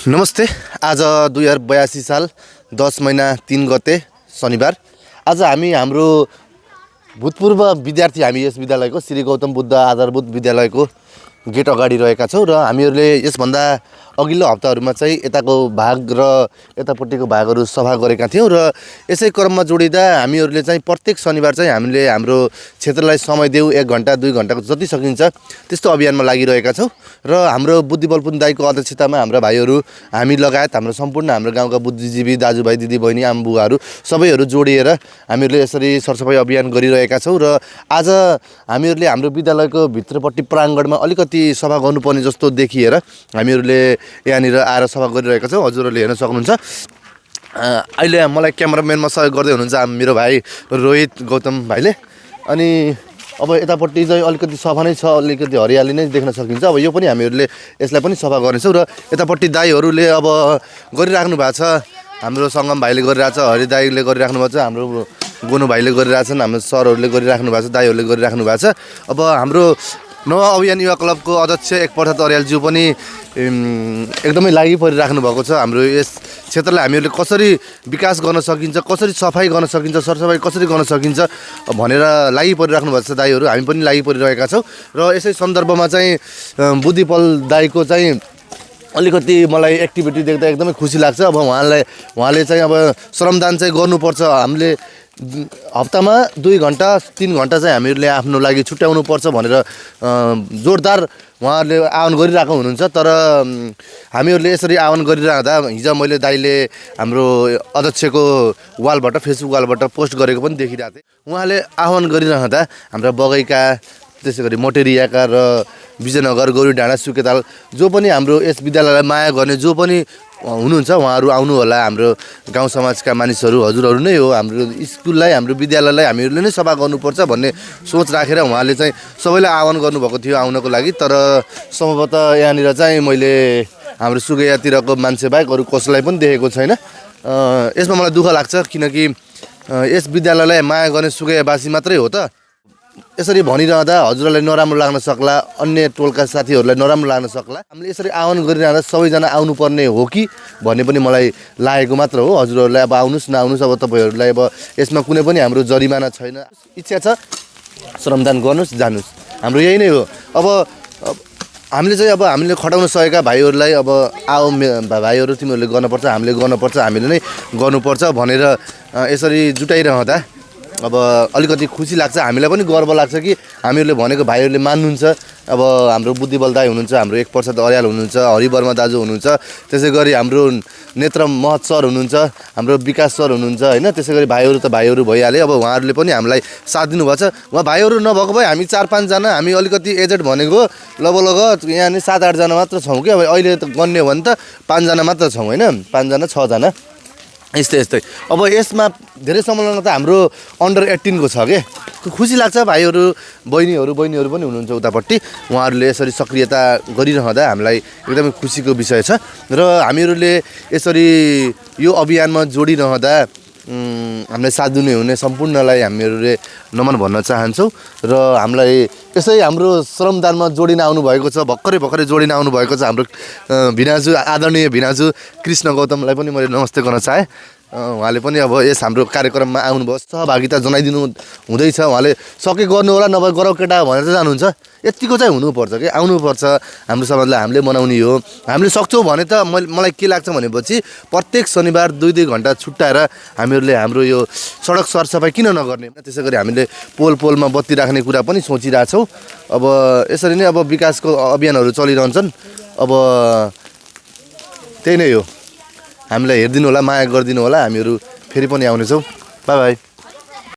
नमस्ते। आज 2082 साल 10 महिना 3 गते शनिबार। आज हामी हाम्रो भूतपूर्व विद्यार्थी हामी यस विद्यालयको श्री गौतम बुद्ध आधारभूत विद्यालयको गेट अगाडि रहेका छौँ र हामीहरूले यसभन्दा अघिल्लो हप्ताहरूमा चाहिँ यताको भाग र यतापट्टिको भागहरू सफा गरेका थियौँ र यसै क्रममा जोडिँदा हामीहरूले चाहिँ प्रत्येक शनिबार चाहिँ हामीले हाम्रो क्षेत्रलाई समय देऊ 1 घण्टा 2 घण्टाको जति सकिन्छ त्यस्तो अभियानमा लागिरहेका छौँ र हाम्रो बुद्धिबल दाइको अध्यक्षतामा हाम्रा भाइहरू हामी लगायत हाम्रो सम्पूर्ण हाम्रो गाउँका बुद्धिजीवी दाजुभाइ दिदीबहिनी आमाबुवाहरू सबैहरू जोडिएर हामीहरूले यसरी सरसफाइ अभियान गरिरहेका छौँ र आज हामीहरूले हाम्रो विद्यालयको भित्रपट्टि प्राङ्गणमा अलिकति सफा गर्नुपर्ने जस्तो देखिएर हामीहरूले यहाँनिर आएर सफा गरिरहेका छौँ। हजुरहरूले हेर्न सक्नुहुन्छ। अहिले मलाई क्यामेराम्यानमा सहयोग गर्दै हुनुहुन्छ मेरो भाइ रोहित गौतम भाइले। अनि अब यतापट्टि चाहिँ अलिकति सफा नै छ, अलिकति हरियाली नै देख्न सकिन्छ। अब यो पनि हामीहरूले यसलाई पनि सफा गर्नेछौँ र यतापट्टि दाइहरूले अब गरिराख्नु भएको छ। हाम्रो सङ्गम भाइले गरिरहेको छ, हरि दाइले गरिराख्नु भएको छ, हाम्रो गोनु भाइले गरिरहेछन्, हाम्रो सरहरूले गरिराख्नु भएको छ, दाइहरूले गरिराख्नु भएको छ। अब हाम्रो नवा अभियान युवा क्लबको अध्यक्ष एकप्रसाद अर्यालज्यू पनि एकदमै लागि परिराख्नु भएको छ। हाम्रो यस क्षेत्रलाई हामीहरूले कसरी विकास गर्न सकिन्छ, कसरी सफाइ गर्न सकिन्छ, सरसफाइ कसरी गर्न सकिन्छ भनेर लागि परिराख्नु भएको छ दाइहरू। हामी पनि लागि परिरहेका छौँ र यसै सन्दर्भमा चाहिँ बुद्धिबल दाइको चाहिँ अलिकति मलाई एक्टिभिटी देख्दा एकदमै खुसी लाग्छ। अब उहाँले चाहिँ अब श्रमदान चाहिँ गर्नुपर्छ। हामीले हप्तामा 2 घण्टा 3 घण्टा चाहिँ हामीहरूले आफ्नो लागि छुट्याउनु पर्छ भनेर जोरदार उहाँहरूले आह्वान गरिरहेको हुनुहुन्छ। तर हामीहरूले यसरी आह्वान गरिरहँदा हिजो मैले दाइले हाम्रो अध्यक्षको वालबाट फेसबुक वालबाट पोस्ट गरेको पनि देखिरहेको थिएँ। उहाँले आह्वान गरिरहँदा हाम्रा बगैँका, त्यसै गरी मोटेरियाका र विजयनगर गौरीडाँडा सुकेताल जो पनि हाम्रो यस विद्यालयलाई माया गर्ने जो पनि हुनुहुन्छ उहाँहरू आउनु होला। हाम्रो गाउँ समाजका मानिसहरू हजुरहरू नै हो। हाम्रो स्कुललाई, हाम्रो विद्यालयलाई हामीहरूले नै सफा गर्नुपर्छ भन्ने सोच राखेर उहाँले चाहिँ सबैलाई आह्वान गर्नुभएको थियो आउनको लागि। तर सम्भवतः यहाँनिर चाहिँ मैले हाम्रो सुगैयातिरको मान्छे बाहेक अरू कसैलाई पनि देखेको छैन। यसमा मलाई दुःख लाग्छ, किनकि यस विद्यालयलाई माया गर्ने सुगैयावासी मात्रै हो त। यसरी भनिरहँदा हजुरहरूलाई नराम्रो लाग्न सक्ला, अन्य टोलका साथीहरूलाई नराम्रो लाग्न सक्ला। हामीले यसरी आह्वान गरिरहँदा सबैजना आउनुपर्ने हो कि भन्ने पनि मलाई लागेको मात्र हो। हजुरहरूलाई अब आउनुहोस् नआउनुहोस्, अब तपाईँहरूलाई अब यसमा कुनै पनि हाम्रो जरिमाना छैन। इच्छा छ श्रमदान गर्नुहोस्, जानुहोस्, हाम्रो यही नै हो। अब हामीले चाहिँ अब हामीले खटाउन सकेका भाइहरूलाई अब आओ भाइहरू तिमीहरूले गर्नुपर्छ, हामीले गर्नुपर्छ, हामीले नै गर्नुपर्छ भनेर यसरी जुटाइरहँदा अब अलिकति खुसी लाग्छ। हामीलाई पनि गर्व लाग्छ कि हामीहरूले भनेको भाइहरूले मान्नुहुन्छ। अब हाम्रो बुद्धिबल दाइ हुनुहुन्छ, हाम्रो एकप्रसाद अर्याल हुनुहुन्छ, हरिवर्मा दाजु हुनुहुन्छ, त्यसै गरी हाम्रो नेत्र महत सर हुनुहुन्छ, हाम्रो विकास सर हुनुहुन्छ होइन। त्यसै गरी भाइहरू त भाइहरू भइहाले। अब उहाँहरूले पनि हामीलाई साथ दिनुभएको छ। उहाँ भाइहरू नभएको भए हामी 4-5 जना, हामी अलिकति एजेड भनेको लगभग यहाँ 7-8 जना मात्र छौँ कि। अब अहिले त गन्ने हो भने त 5 जना मात्र छौँ होइन, 5 जना 6 जना यस्तै। अब यसमा धेरै संलग्न त हाम्रो अन्डर 18 को छ के। खुसी लाग्छ। भाइहरू बहिनीहरू पनि हुनुहुन्छ उतापट्टि, उहाँहरूले यसरी सक्रियता गरिरहँदा हामीलाई एकदमै खुसीको विषय छ। र हामीहरूले यसरी यो अभियानमा जोडिरहँदा हामीलाई साथ दिने हुने सम्पूर्णलाई हामीहरूले नमन भन्न चाहन्छौँ। र हामीलाई यसै हाम्रो श्रमदानमा जोडिन आउनुभएको छ, भर्खरै जोडिन आउनुभएको छ हाम्रो भिनाजु, आदरणीय भिनाजु कृष्ण गौतमलाई पनि मैले नमस्ते गर्न चाहेँ। उहाँले पनि अब यस हाम्रो कार्यक्रममा आउनुभयो, सहभागिता जनाइदिनु हुँदैछ। उहाँले सके गर्नु होला, नभए गरौ केटा भनेर चाहिँ जानुहुन्छ। यतिको चाहिँ हुनुपर्छ कि आउनुपर्छ। हाम्रो समाजलाई हामीले मनाउने हो। हामीले सक्छौँ भने त मलाई के लाग्छ भनेपछि प्रत्येक शनिबार 2-2 घण्टा छुट्याएर हामीहरूले हाम्रो यो सडक सरसफाइ किन नगर्ने। त्यसै गरी हामीले पोलमा बत्ती राख्ने कुरा पनि सोचिरहेछौँ। अब यसरी नै अब विकासको अभियानहरू चलिरहन्छन्। अब त्यही नै हो। हामीलाई हेरिदिनु होला, माया गरिदिनु होला। हामीहरू फेरि पनि आउनेछौँ। By by.